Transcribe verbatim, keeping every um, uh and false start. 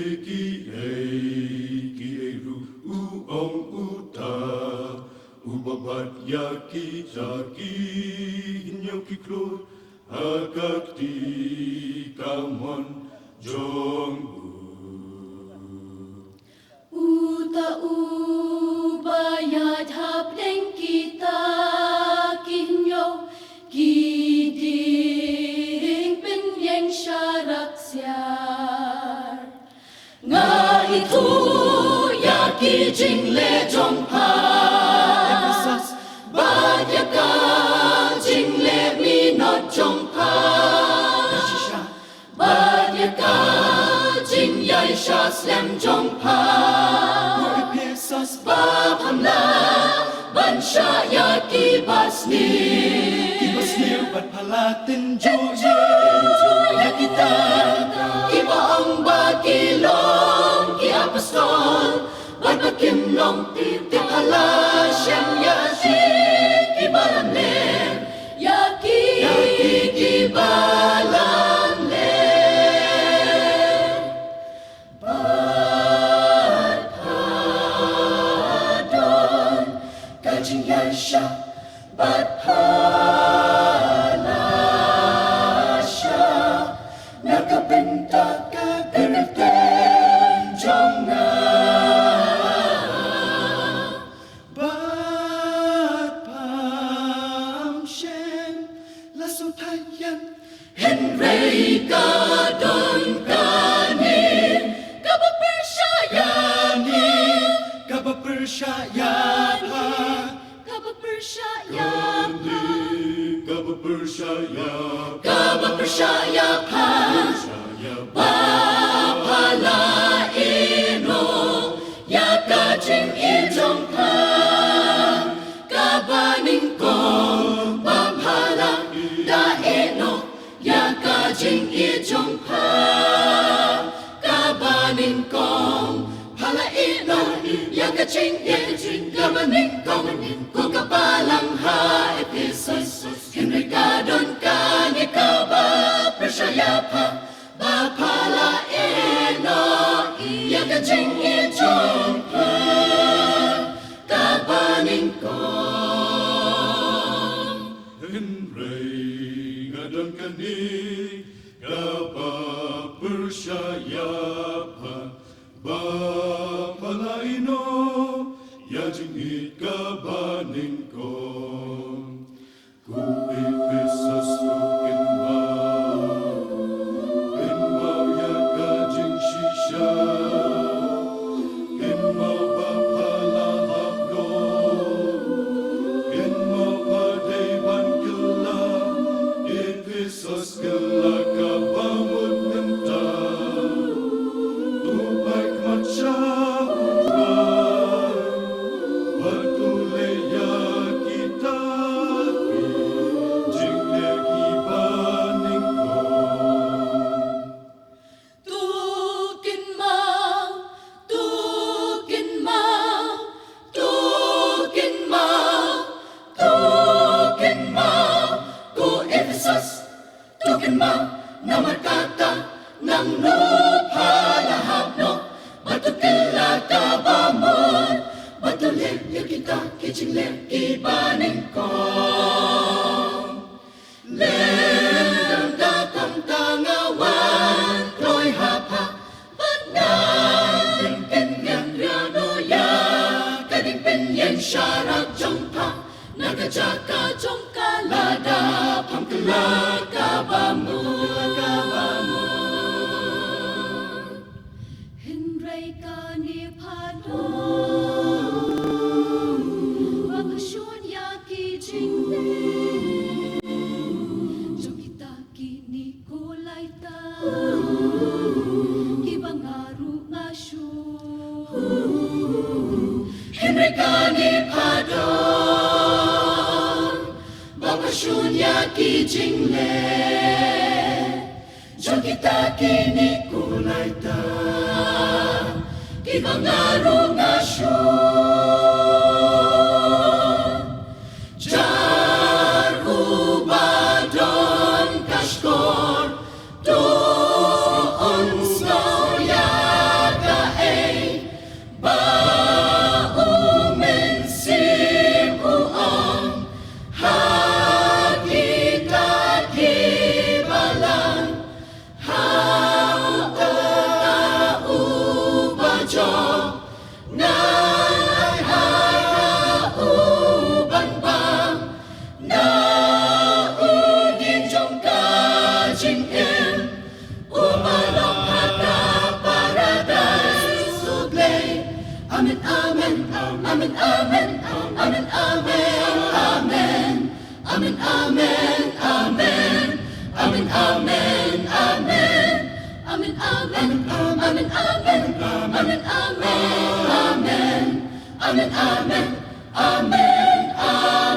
Kiei kiei ruh u ong uta, uba bat ïa kita ki hynñiew ki klur ha ka kti kamon jong u. Uta uba ïaid hapdeng kita ki hynñiew ki dieng pynïeng sharak siar. Nga ithuh ïa ki jingleh jong pha, bad ïa ka jingleh minot jong pha, bad ïa ka jingïaishah slem jong pha. Ephesos, ba pham lah ban shah ïa kiba sniew, kiba sniew bad pha la tynjuh ïa kita kiba ong ba ki long ki apostol bad ba kim long, te pha la shem ïa ki kiba lamler, ïa ki kiba lamler. Bad pha don ka jingïaishah, bad pha la shah na ka bynta ka kyrteng jong nga. Bad pham shem la sngewthuh ïa, hynrei ka don kane kaba pyrshah ïa ngi, kaba pyrshah ïa pha, kaba pyrshah ïa pha, kaba pyrshah ïa pha, kaba pyrshah ïa pha, ba pha la ïehnoh ïa ka jingïeit jong pha kaba nyngkong, ba pha la da ïehnoh ïa ka jingïeit jong pha kaba nyngkong. Pha la ïehnoh ïa ka jingïeit kaba nyngkong, ko kaba lang ha Ephesos. Hynrei ka don kane kaba pyrshah ïa pha, ba pha la ïehnoh ïa ka jingïeit jong pha kaba nyngkong. Hynrei nga don kane kaba pyrshah ïa pha, ba pha la ïehnoh ïa jingïeit kaba nyngkong. Ko Ephesos, to kynmaw, kynmaw ïa ka jingshisha. Kynmaw ba pha la hap noh, kynmaw ba dei ban kylla. Ephesos, kylla kaba mut mynta. To peit mat sha U Trai, bad to leh ïa kita ki jingleh kiba nyngkong. To kynmaw, to kynmaw, to kynmaw, to kynmaw, ko Ephesos, to kynmaw, namar kata, nangno pha la hap noh, bad to kylla kaba mut, bad to leh ïa kita ki jingleh kiba nyngkong. Lem da kumta nga wan kloi ha pha, bad ngan pynïeng ria noh ïa ka dieng pynïeng sharak jong pha na ka jaka jong ka, lada pham kylla kaba mut, kaba mut. Hynrei kane pha don ba ka shun ïa ki jingleh jong kita ki Nikolaita, kiba nga ruh nga shu. Hynrei kane pha don ba ka shun ïa ki jingleh jong kita ki Nikolaita, kiba nga ruh nga shu. Jar uba don ka shkor, to un sngew ïa Jong ngan ai ha u ban bam na u dieng jong ka jingim, u ba long ha ka paradais u Blei. Amen, amen, amen, amen, amen, amen, amen. Amen, amen, amen. Amen, amen, amen. Amen, amen, amen, amen, amen, amen. Amen, amen, amen, amen.